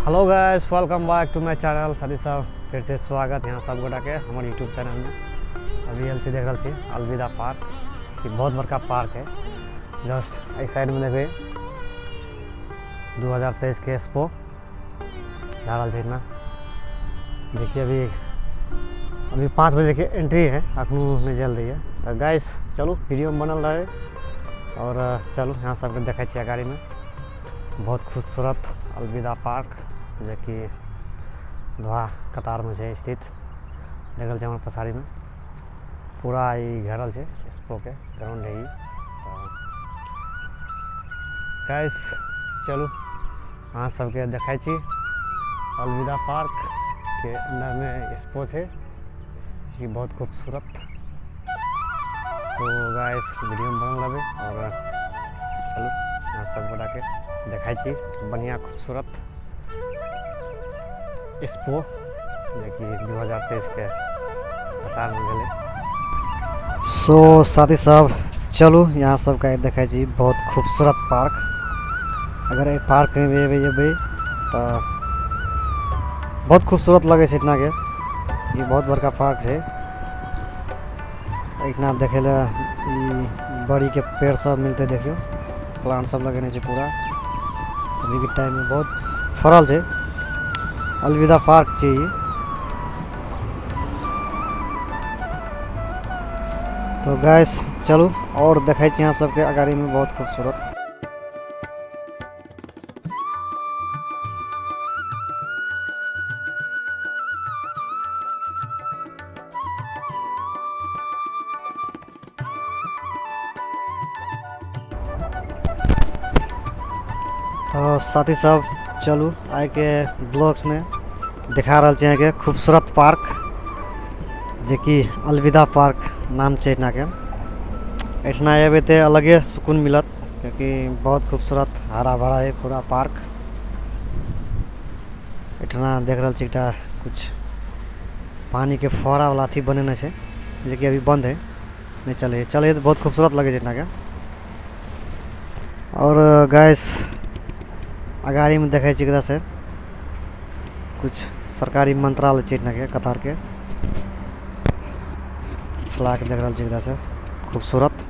Hello guys, welcome back to my channel. साथी सब फिर से स्वागत यहाँ सब गोटा के हमारे यूट्यूब चैनल में। अभी आयल छी, देख रहल छी अलविदा पार्क, ई बहुत बड़का पार्क है। जस्ट एहि साइड में देखबै 2023 के एक्सपो जा रहल छै इतना। देखिए अभी अभी 5 बजे के एंट्री है, अखनो नहीं जल रही है। तो गाइस चलू वीडियो में बनल रहे और चलू यहाँ सबके देखै छी गाड़ी में बहुत खूबसूरत अलविदा पार्क जे कि दोहा कतार में छै स्थित। देख रहल छी हमर पछाड़ी में पूरा ई घेरल छै एक्सपो के ग्राउंड है ई। तो गाइस चलू अहाँ सबके देखै छी अलविदा पार्क के अंदर में एक्सपो छै, ई बहुत खूबसूरत। तो गाइस वीडियो में बनल रहबै और चलू अहाँ सब गोटा के देखै छी बढ़िया खूबसूरत एक्सपो जे कि 2023 के कतार में भेलै। सो साथी सब चलू यहाँ सबके देखै छी बहुत खूबसूरत पार्क। अगर एहि पार्क में एबै तऽ बहुत खूबसूरत लगै छै इतना के। ई बहुत बड़का पार्क छै। इतना देखै लए ई बड़ी के पेड़ सब मिलते, देखियौ प्लांट सब लगेने छै पूरा। अभी के टाइम में बहुत फरल छै। अलविदा पार्क छै ई। तो गाइस चलू और देखै छी यहाँ सबके अगाड़ी में बहुत खूबसूरत। तो साथी सब चलू आइ के ब्लॉग्स में दिखा रहल छी अहाँके खूबसूरत पार्क जे कि अलविदा पार्क नाम छै एहिठिना के। एहिठिना एबै तऽ अलगे सुकून मिलत, क्योंकि बहुत खूबसूरत हरा भरा है पूरा पार्क। एहिठिना देख रहल छी एकटा कुछ पानी के फुहारा वाला अथी बनेने छै जे कि अभी बंद है, नहीं चले है। चले है तऽ बहुत खूबसूरत लगे छै एहिठिना के। और गाइस अगाड़ी में देखै छी से कुछ सरकारी मंत्रालय छै एहिठिना के कतार के। फ्लैग देख रहल छी से खूबसूरत।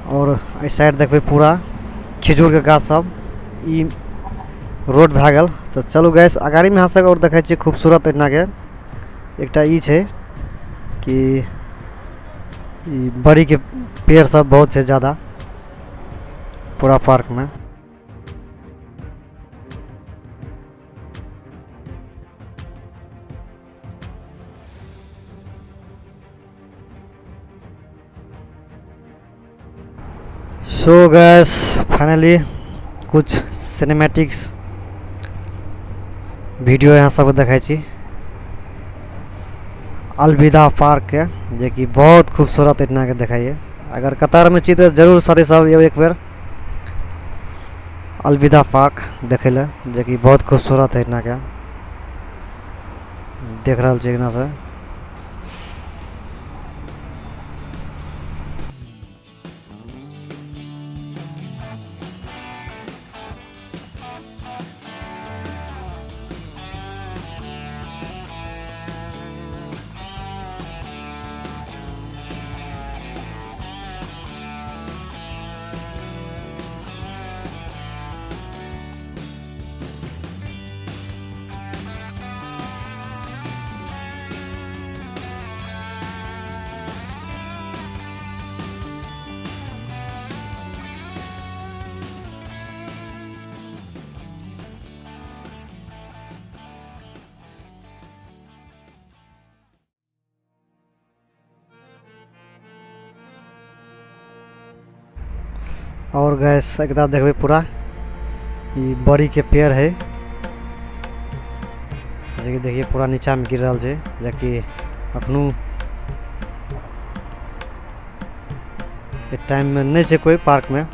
और एहि साइड देखबै पूरा खजूर के गाछ सब, ई रोड भए गेल। तऽ चलू गाइस अगाड़ी में अहाँ सब और देखै छी खूबसूरत एहिठिना के एकटा ई छै कि ई बड़ी के पेड़ सब बहुत छै ज़्यादा पूरा पार्क में। सो गाइस फाइनली कुछ सिनेमैटिक्स वीडियो यहाँ सब देखै छी अलविदा पार्क के, जे कि बहुत खूबसूरत एहिठिना के देखाइए। अगर कतार में छी तऽ जरूर साथी सब एक बेर अलविदा पार्क देखै लए, जे कि बहुत खूबसूरत है एहिठिना के। देख रहल छी एहिठिना से। और गैस एकदा देखबै पूरा ई बड़ी के पेड़ है जे कि देखिए पूरा नीचा में गिर रहल छै, जे कि अखनो टाइम में नहीं छै कोई पार्क में।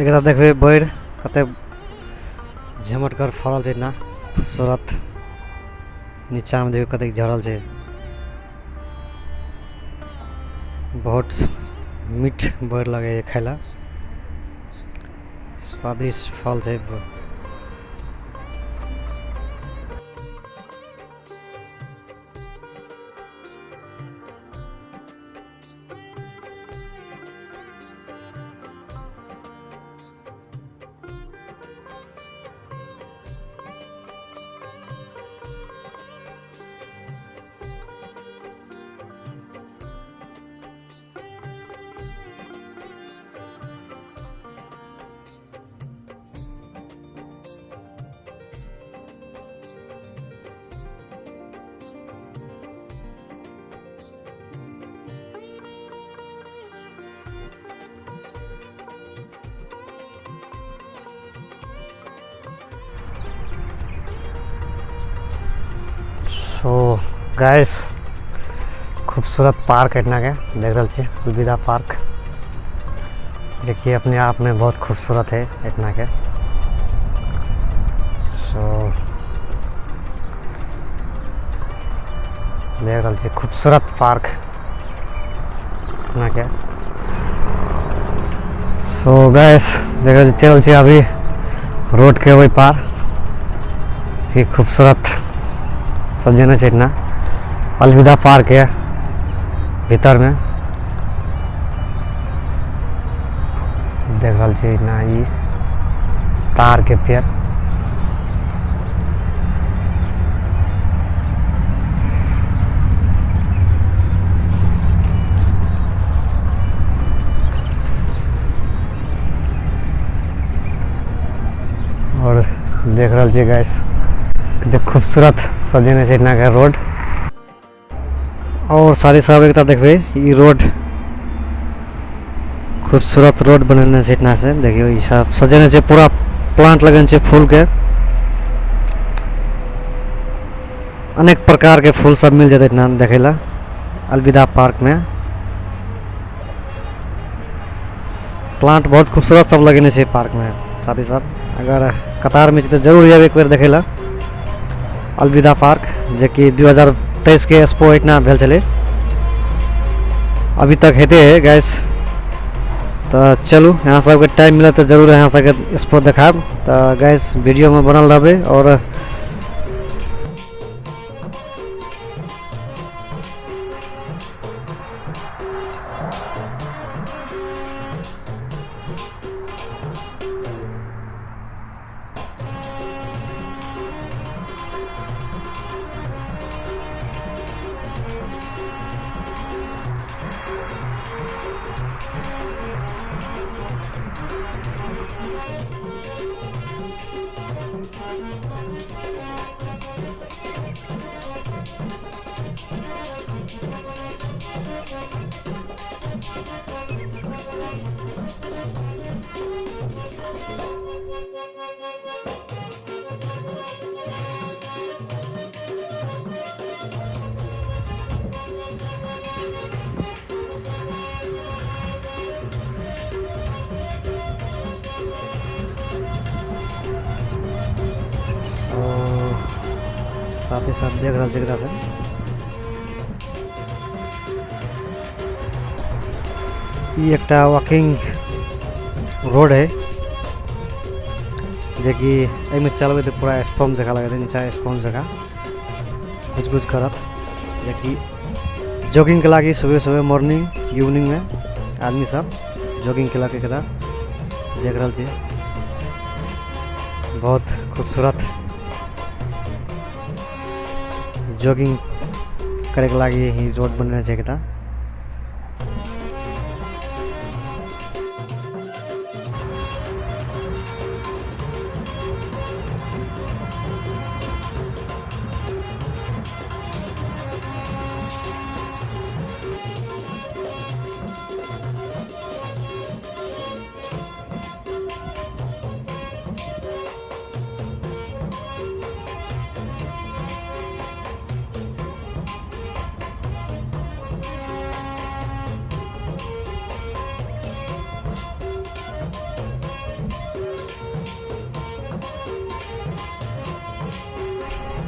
एकरा देखबै बैर कते झमटगर फड़ल छै ना खूबसूरत। नीचामे देखियौ कतेक झड़ल छै, बहुत मीठ बैर लगैए खाय लए, स्वादिष्ट फल छै। सो गाइस खूबसूरत पार्क एहिठिना के देख रहल छी, अलविदा पार्क, देखिए अपने आप में बहुत खूबसूरत है एहिठिना के। सो देख रहल छी खूबसूरत पार्क एहिठिना के। सो गाइस देख रहल छी, चलल छी अभी रोड के ओहि पार, जी खूबसूरत सजेने छै एहिठिना अलविदा पार्क है भीतर में देख रहल छी एहिठिना ई तार के पेड़। और देख रहल छी गाइस कते खूबसूरत सजेने छै एहिठिना के रोड। और साथी साहब एकटा देखबै ई रोड खूबसूरत रोड बनेने छै एहिठिना से, देखियौ ई सब सजेने छै, पूरा प्लांट लगेने छै फूल के, अनेक प्रकार के फूल सब मिल जेतै एहिठिना देखै लए अलविदा पार्क में। प्लांट बहुत खूबसूरत सब लगेने छै पार्क में। साथी साहब अगर कतार में छी तऽ जरूर आयब एक बेर देखै लए अलविदा पार्क, जेकि 2023 के एक्सपो एहिठिना भेल छलै, अभी तक हेते है गैस। तऽ चलू अहाँ सबके टाइम मिलत तऽ जरूर अहाँ सबके एक्सपो देखायब। तऽ गैस वीडियोमे बनल रहबै। और साथ ही साथ देख रहल छी एकरा से ई एकटा वॉकिंग रोड है, जेकि एहिमे चलबै तऽ पूरा स्पॉन्ज जकाँ लगैत, नीचा स्पॉन्ज जकाँ गुज गुज करत, जेकि जॉगिंग के लागि सुबह सुबह मॉर्निंग इवनिंग में आदमी सब जॉगिंग केलक। एकरा देख रहल छी बहुत खूबसूरत जॉगिंग करे के लागि ई रोड बनेने छै एकटा।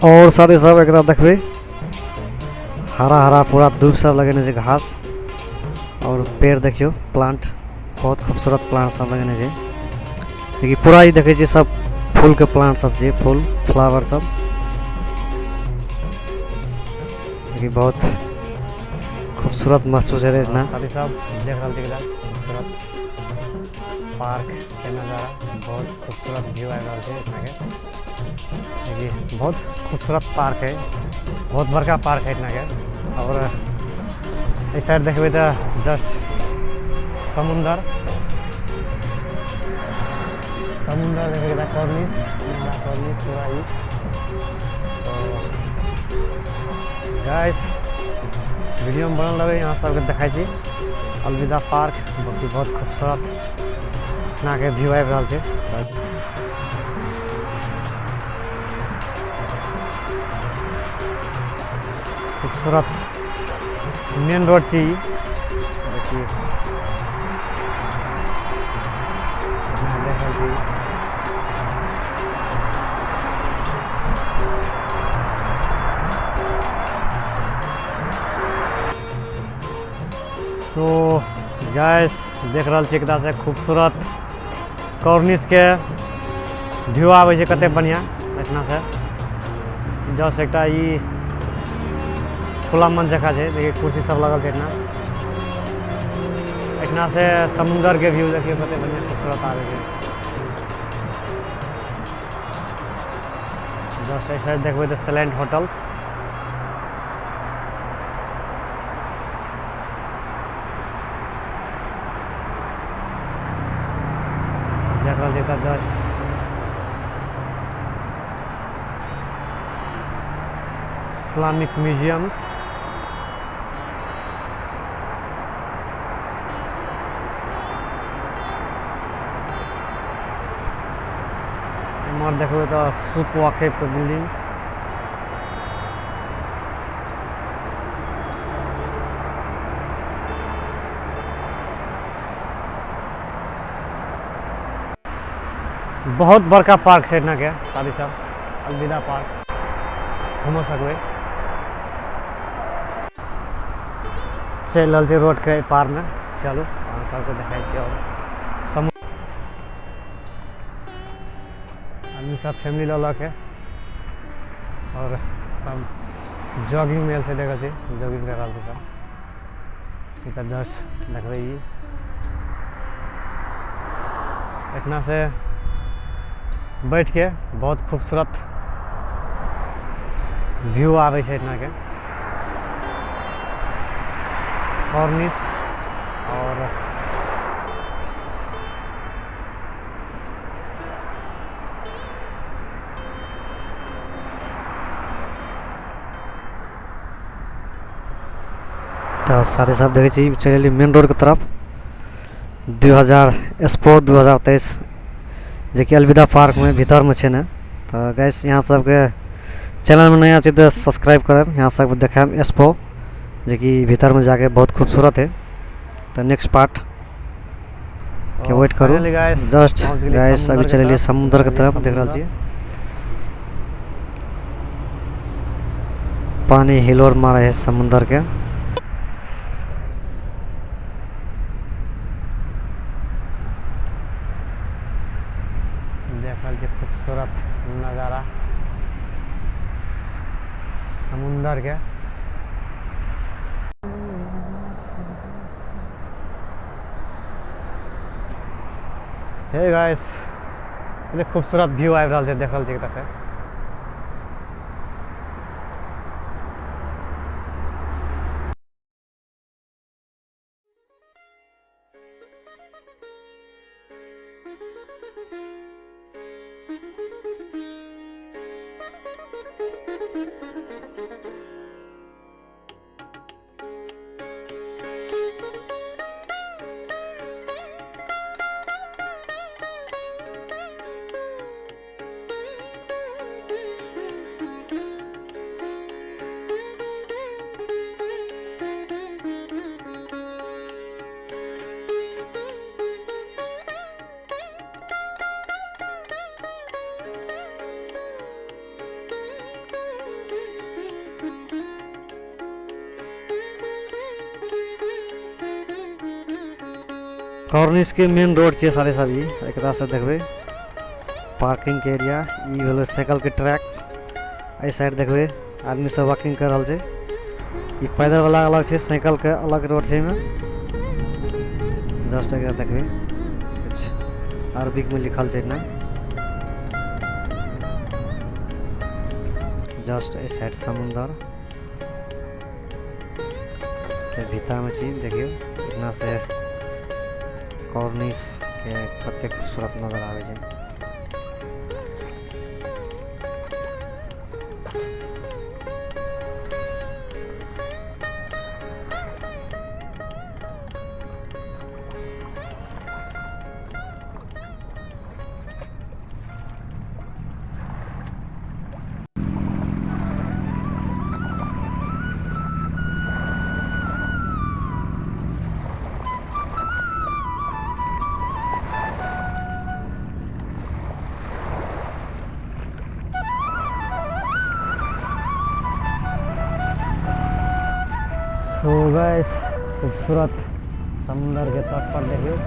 और साथे सब एकरा देखबै हरा हरा पूरा धूप सब लगेने छै घास और पेड़ देखियौ प्लांट, बहुत खूबसूरत प्लांट सब लगेने छै। देखिए पूरा ई देखै छियै सब फूल के प्लांट सब छै, फूल फ्लावर सब। देखिए बहुत खूबसूरत महसूस हेतै इतना। साथी सब देख रहल छी खूबसूरत पार्क के नजारा, बहुत खूबसूरत व्यू आबि रहल छै एतना के। देखिए बहुत खूबसूरत पार्क है, बहुत बड़का पार्क है एतना के। और एहि साइड देखबै तऽ जस्ट समुंदर, समुंदर देखबै तऽ कॉर्निश, नया कॉर्निश पूरा ई। तो गाइस वीडियो में बनल रहबै, यहाँ सबके देखै छी अलविदा पार्क, बहुत बहुत खूबसूरत एतना के व्यू आबि रहल छै। खूबसूरत मेन रोड छै ई। देखिए देख रहल छी। सो गाइस देख रहल छी एकदा से खूबसूरत कॉर्निश के व्यू आबै छै कते बढ़िया एतना से। जस्ट एकटा ई खुला मंच जकाँ छै, देखिए कुर्सी सब लगल छै एतना। एतना से समुंदर के व्यू देखिए कते बढ़िया खूबसूरत आबै छै। जस्ट एहि साइड देखबै तऽ सैलेंट होटल्स। देख रहल छी तऽ जस्ट इस्लामिक म्यूजियम। एम्हर देखबै तऽ सुप वाकेफ के बिल्डिंग। बहुत बड़का पार्क छै एतना के साथी सब, अलविदा पार्क घूमो सकबै। चलि रहल छै रोड के पार में, चलू अहाँ सबके देखै छी। और आदमी सब फैमिली लऽ लऽ के और सब जॉगिंग में आयल छै, देखै छी जॉगिंग कर रहल छै सब। ई तऽ जस्ट देखबै ई एतना से बैठ के बहुत खूबसूरत व्यू आबै छै एतना के कॉर्निश। और तऽ साथी साथ देखै छी चलि एलियै मेन रोडके तरफ। 2000 एक्सपो 2023 जेकि अलविदा पार्कमे भीतरमे छै ने। तऽ गैस यहाँ सबके चैनलमे नया छै तऽ सब्सक्राइब करब। यहाँ सबके देखायब एक्सपो जेकि भीतरमे जाके बहुत खूबसूरत है। तऽ नेक्स्ट पार्ट के वेट करू। जस्ट गैस अभी चलि एलियै समुद्रके तरफ, देख रहल छियै पानी हिलोर मारे है समुद्र के। देख रहल छी खूबसूरत नजारा समुंदर के। हे गाइस कते खूबसूरत व्यू आबि रहल छै, देख रहल छी कतऽ से। कॉर्निश के मेन रोड छै सारे सब ई एकरा से देखबै पार्किंग के एरिया। ई भेलै साइकिल के ट्रैक। एहि साइड देखबै आदमी सब वॉकिंग कर रहल छै। ई पैदल वाला अलग छै, साइकिल के अलग रोड छै एहिमे। जस्ट एकरा देखबै कुछ अरबिक में लिखल छै ना। जस्ट एहि साइड समुंदर के भीतर में छी। देखियौ इतना से कॉर्निश के कते खूबसूरत नजर आबै छै। तो गाइस खूबसूरत समुंदर के तट पर देखियो।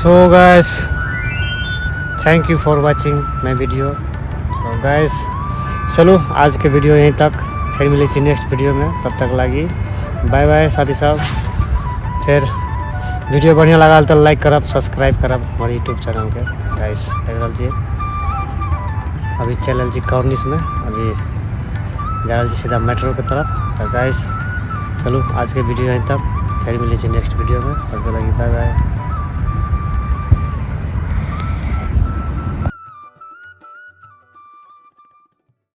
So guys, thank you for watching my video. So guys, चलो आज के वीडियो यहीं तक, फिर मिले छी नेक्स्ट वीडियो में। तब तक लागी बाय बाय साथी साहब। फिर वीडियो बढ़िया लागल तो लाइक करब, सब्सक्राइब करब हमारे यूट्यूब चैनल के। गाइस देख रहल छी अभी चल रहल छी कॉर्निश में, अभी जा रहल छी सीधा मेट्रो के तरफ। तो गाइस चलो आज के वीडियो यहीं तक, फिर मिले छी नेक्स्ट वीडियो में। तब तक लागी बाय बाय।